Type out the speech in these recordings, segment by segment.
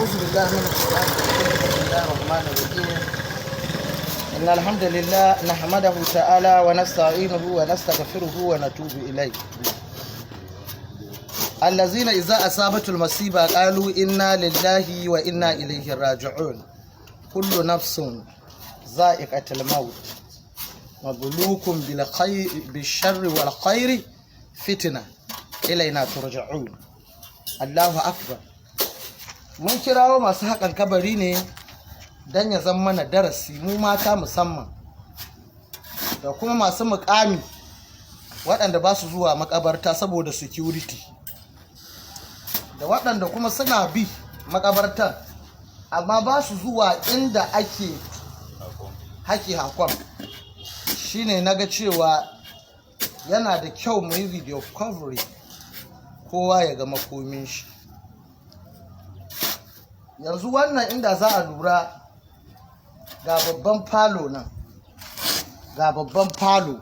أعوذ بالله من الشيطان الرجيم. بسم الله الرحمن الرحيم. إن الحمد لله نحمده تعالى ونستعينه ونستغفره ونتوب إليه. الذين إذا أصابت المصيبة قالوا إنا لله وإنا إليه راجعون. كل نفس ذائقة الموت، نبلوكم بالخير بالشر والخير فتنة، إلينا ترجعون. الله أكبر. Mun kirawo masu haƙan kabari ne don ya zama mana darasi, mu mata musamman, da kuma masu mukami waɗanda ba su zuwa makabarta saboda security, da waɗanda kuma suna bi makabartan amma ba su zuwa inda ake haƙi hakon. Shine na ga cewa yana da kyau mu yi video coverage, kowa ya ga makomin shi. Yanzu wannan inda za a lura, ga babban falo nan, ga babban falo,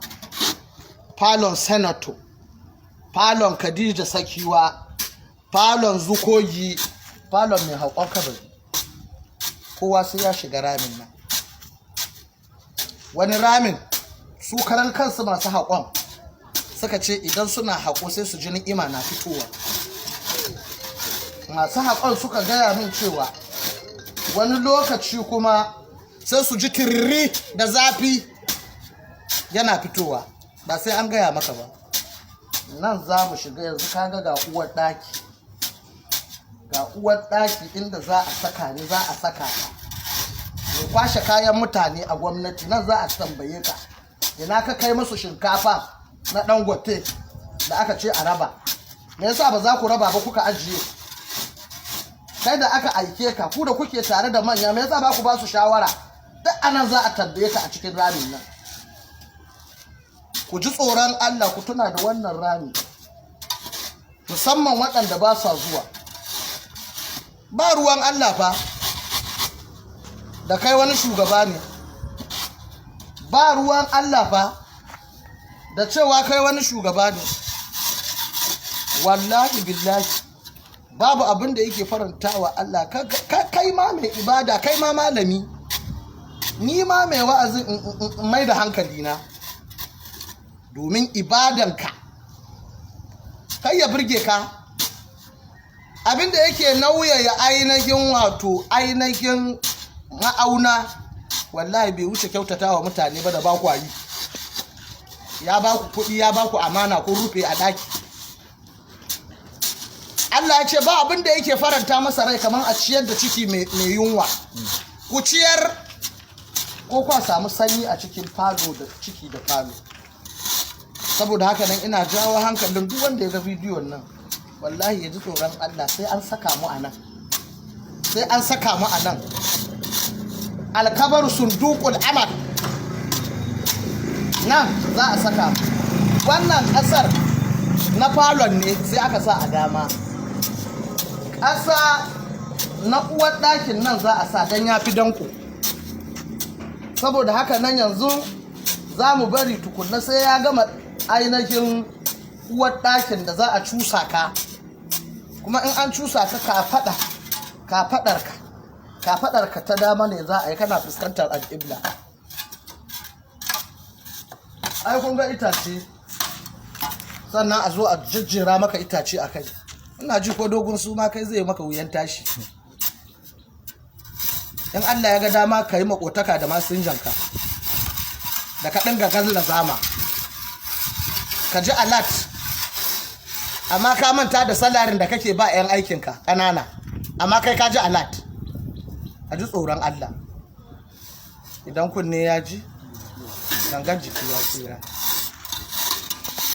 falon senator, falon Khadija Sakiwa, falon Zukogi, falon mai haƙon kabari. Kowa sai ya shiga ramin nan. Wani ramin su karan kansu masu haƙon suka ce idan suna haƙo sai su ji ni'ima na fitowa. Masu haƙon suka gaya min cewa wani lokaci kuma sai su ji tiriri da zafi yana fitowa. Ba sai an gaya maka ba. Nan za mu shiga yanzu. Kaga ga uwar ɗaki, ga uwar ɗaki inda za a saka ni, za a saka ka. Mai kwashe kayan mutane a gwamnati, nan za a tambaye ka ina ka kai musu shinkafa na Dangote da aka ce a raba. Me yasa ba za ku raba ba kuka ajiye? Kai da aka aike ka, ku da kuke tare da manya, me yasa ba ku ba su shawara? Duk anan za a tambaye ka a cikin ramin nan. Ku ji tsoron Allah, ku tuna da wannan rami, musamman waɗanda ba sa zuwa. Ba ruwan Allah fa da kai wani shugaba ne, ba ruwan Allah fa da cewa kai wani shugaba ne. Wallahi billahi, babu abin da yake faranta wa Allah. Kai ma mai ibada, kai ma malami, ni ma mai wa'azi, mai da hankali na domin ibadanka kai ya burge ka. Abin da yake nauyaya ainihin, wato ainihin ma'auna, wallahi bai wuce kyautata wa mutane ba da ba ku yi. Ya ba ku kuɗi, ya ba ku amana, kun rufe a ɗaki. Allah ya ce ba abin da yake faranta masa rai kamar a ciyar da ciki mai yunwa. Ku ciyar ko kwa samu sanyi a cikin falo da ciki da falo. Saboda haka nan ina jawo hankalin duk wanda ya ga bidiyon nan, wallahi ya ji tsoron Allah. Sai an saka mu a nan, sai an saka mu a nan. القبر صندوق العمل. Nan za a saka mu. Wannan kasar na falon ne, sai aka sa a dama. Ƙasa na uwar ɗakin nan za a sa don ya fi danko. Saboda haka nan yanzu za mu bari tukunna sai ya gama ainihin uwar ɗakin da za a cusa ka. Kuma in an cusa ka, kafaɗarka ta dama ne za a yi, kana fuskantar alƙibla. Ai kun ga itace, sannan a zo a jejjera maka itace a kai. Ina ji ko dogon su ma kai zai maka wuyan tashi. In Allah ya ga dama ka yi makotaka da masinjanka da ka ɗinga gazla zama, ka ji alert, amma ka manta da salaryn da kake ba 'yan aikinka ƙanana, amma kai ka ji alert. A ji tsoron Allah. Idan kunne ya ji, gangan jiki ya tsira.